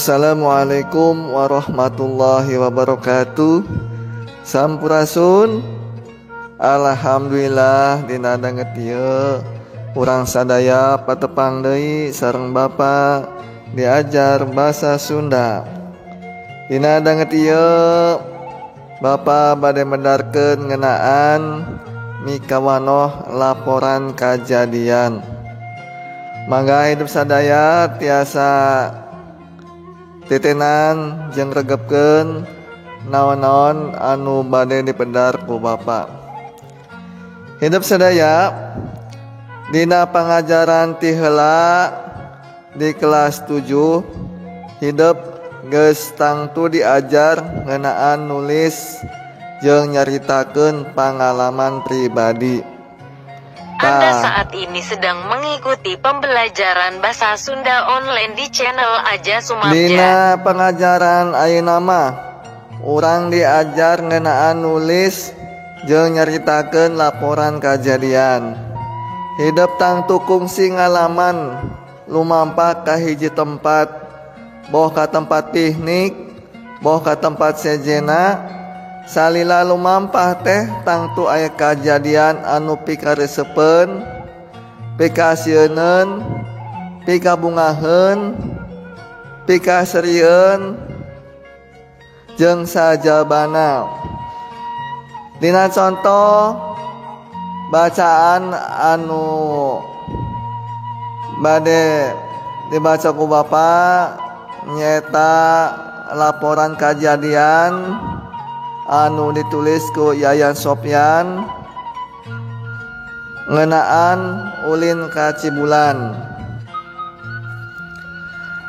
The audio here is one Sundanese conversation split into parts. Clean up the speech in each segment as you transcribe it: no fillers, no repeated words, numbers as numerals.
Assalamualaikum warahmatullahi wabarakatuh. Sampurasun. Alhamdulillah dina danget ieu urang sadaya patepang deui sareng Bapa diajar basa Sunda. Dina danget ieu Bapa bade medarkeun ngeunaan mikawanoh laporan kajadian. Mangga hidup sadaya tiasa titenan jeung regepkeun naon-naon anu bade dipedar ku Bapa. Hidup sadaya dina pangajaran ti heula di kelas 7 hidup geus tangtu diajar ngeunaan nulis jeung nyaritakeun pangalaman pribadi. Anda saat ini sedang mengikuti pembelajaran bahasa Sunda online di channel Aja Sumarja. Dina pengajaran ayeuna mah urang diajar ngeunaan nulis jeung nyaritakeun laporan kajadian. Hidup tangtu kungsi ngalaman lumampah ka hiji tempat, boh ka tempat piknik, boh ka tempat sejena. Salila lumampah teh tangtu aya kajadian anu pikaresepeun, pikasieuneun, pikabungaheun, pikaserieun jeung sajabana. Dina contoh bacaan anu bade dibaca ku Bapa nyaeta laporan kajadian anu ditulis ku Yayan Sopyan ngeunaan ulin ka Cibulan,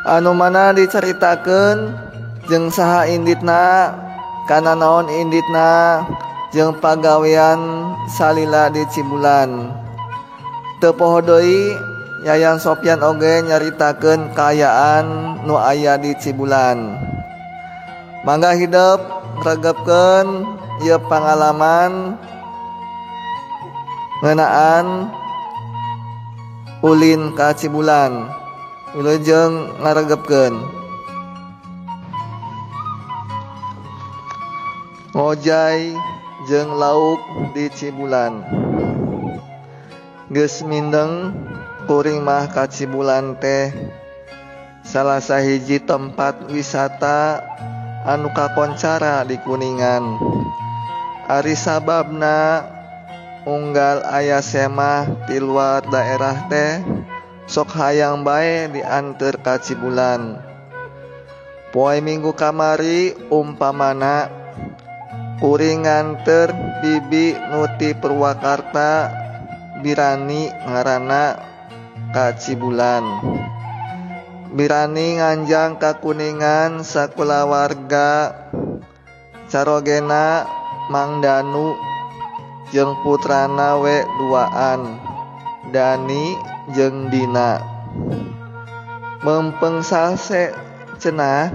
anu mana dicaritakeun jeung saha inditna, kana naon inditna, jeung pagawean salila di Cibulan. Teu poho deui Yayan Sopyan oge nyaritakeun kaayaan nu aya di Cibulan. Mangga hidup regepkeun ieu pangalaman ngeunaan ulin ka Cibulan. Wilujeng ngaregepkeun. Ngojay jeung lauk di Cibulan. Geus mindeng kuring mah ka Cibulan teh salah sahiji tempat wisata anu kakoncara di Kuningan. Ari sababna unggal aya semah ti luar daerah teh sok hayang bae dianteur ka Cibulan. Poe Minggu kamari umpamana kuring nganter bibi nu ti Purwakarta Birani ngaranna ka Cibulan. Birani nganjang ka Kuningan sakulawarga carogena Mang Danu jeung putrana we duaan, Dani jeung Dina. Mempeng salse cenah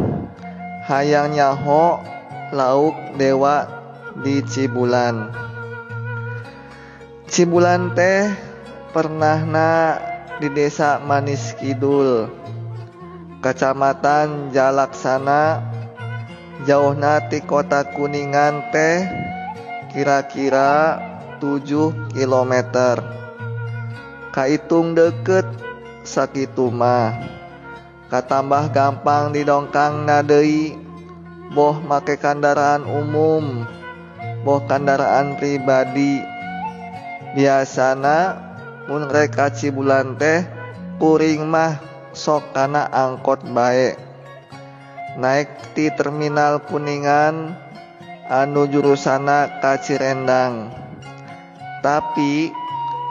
hayang nyaho lauk dewa di Cibulan. Cibulan teh pernahna di Desa Manis Kidul, Kecamatan Jalaksana, jauhna ti kota Kuningan teh kira-kira 7 km. Kaitung deket sakitu mah. Katambah gampang didongkangna deui, boh make kendaraan umum, boh kendaraan pribadi. Biasana mun rek ka Cibulan teh kuring mah sok kana angkot bae. Naik ti terminal Kuningan anu jurusana ka Cirendang. Tapi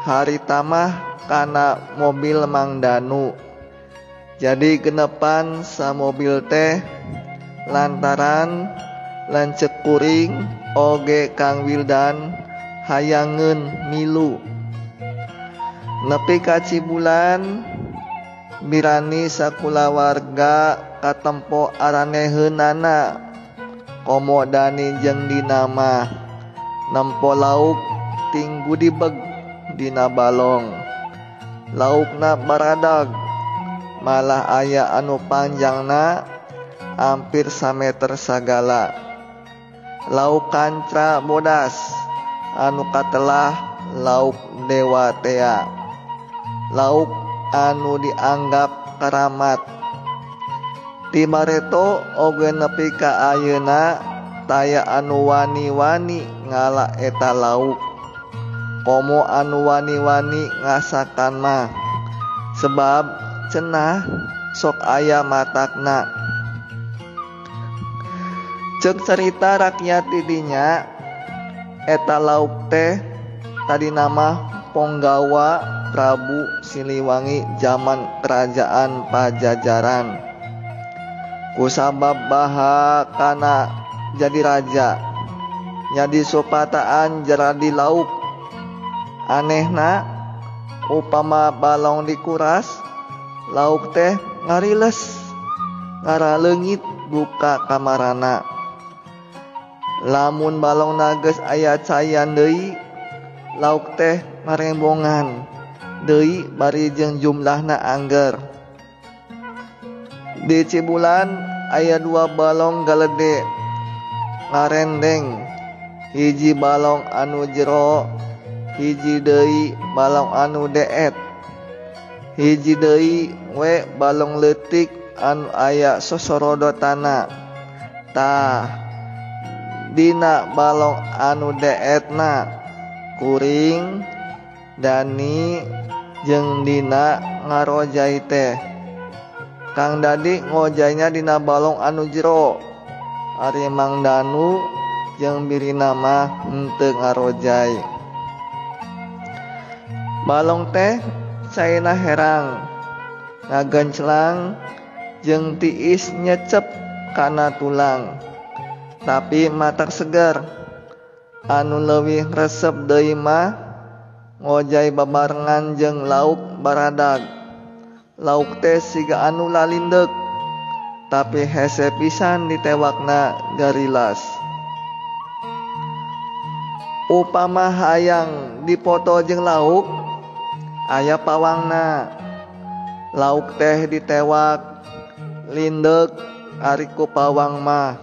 harita mah kana mobil Mang Danu. Jadi genepan samobil teh lantaran Lanceuk kuring oge Kang Wildan hayangeun milu. Nepi ka Cibulan Birani sakulawarga katempo araneheunana komo Dani jeung Dina mah nempo lauk ting gudibeg dina balong. Laukna baradag malah aya anu panjangna hampir sameter sagala. Lauk kancra bodas anu katelah lauk dewa tea. Lauk anu dianggap keramat. Ti bareto oge nepi ka ayeuna taya anu wani-wani ngala eta lauk. Komo anu wani-wani ngasakan mah sebab cenah sok aya matakna. Ceuk cerita rakyat didinya eta lauk teh tadi nama Ponggawa Prabu Siliwangi zaman kerajaan Pajajaran. Kusabab baha kana jadi raja nyadi supataan jeradi lauk. Anehna upama balong dikuras lauk teh ngariles ngaraleungit buka kamarana. Lamun balong nages aya caian deui lauk teh ngarembongan deui bari jeung jumlahna angger. Di Cibulan aya dua balong galede ngarendeng, hiji balong anu jero, hiji deui balong anu deet, hiji deui we balong leutik anu aya sosorodotana. Tah dina balong anu deetna kuring Dani jeung Dina ngarojai teh. Kang Dadi ngojainya dina balong anu jero, ari Mang Danu jeung Birina mah henteu ngarojai. Balong teh caina herang ngagenclang jeung tiis nyecep kana tulang, tapi matak seger. Anu leuwih resep deui mah ngojai babarengan jeung lauk baradag. Lauk teh siga anu lalindeuk, tapi hese pisan ditewakna garilas. Upama hayang dipoto jeung lauk aya pawangna. Lauk teh ditewak lindeuk ari ku pawang mah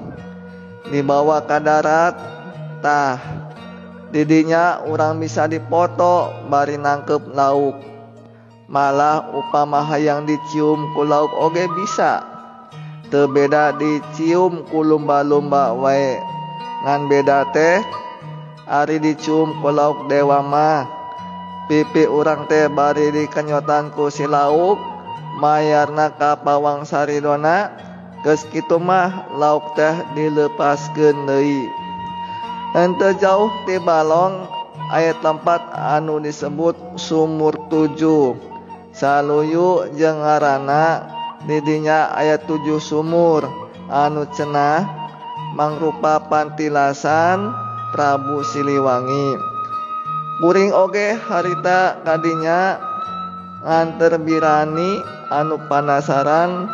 dibawa ka darat. Tah didinya urang bisa dipoto bari nangkep lauk. Malah upama hayang dicium ku lauk oge bisa. Teu beda dicium ku lumba-lumba wae, ngan beda teh ari dicium ku lauk dewa mah pipi urang teh bari dikenyotan ku si lauk, mayarna ka pawang saridona. Geus kitu mah lauk teh dilepaskeun deui. Henteu jauh ti balong aya tempat anu disebut Sumur 7. Saluyu jeung ngaranna didinya aya 7 sumur anu cenah mangrupa pantilasan Prabu Siliwangi. Kuring oge harita kadinya nganter Birani anu panasaran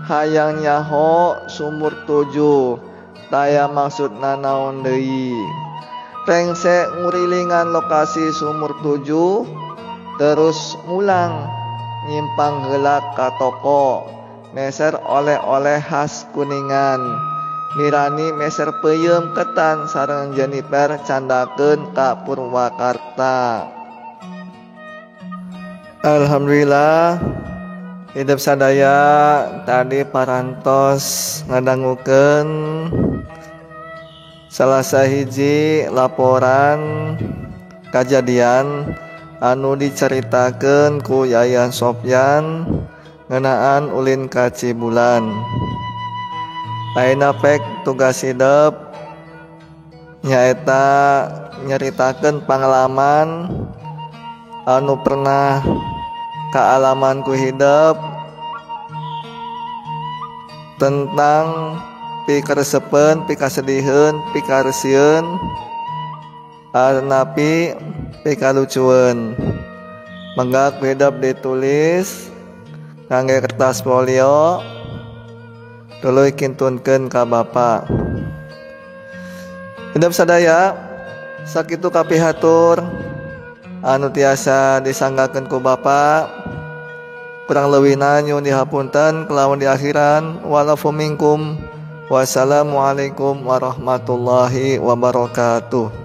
hayang nyaho Sumur 7 taya maksudna naon deui. Rengse ngurilingan lokasi Sumur 7 terus mulang nyimpang heula ka toko meser oleh-oleh khas Kuningan. Mirani meser peuyeum ketan sareng Jennifer candakeun ka Purwakarta. Alhamdulillah hidup sadaya tadi parantos ngadangukeun salah sahiji laporan kajadian anu diceritakeun ku Yayan Sofyan ngeunaan ulin ka Cibulan. Ayeuna pek tugas hidup nyaeta nyaritakeun pangalaman anu pernah kaalaman ku hidup tentang Pikaresepeun, pikasediheun, pikaresieun, atanapi pikalucueun. Mangga ku hidep ditulis ngangge kertas folio tuluy kintunkeun ka Bapa. Hidep sadaya sakitu kapihatur anu tiasa disanggakeun ku Bapa. Kurang leuwihna nyuhun dihapunten kelawan di akhiran. Walafu minkum. Wassalamualaikum warahmatullahi wabarakatuh.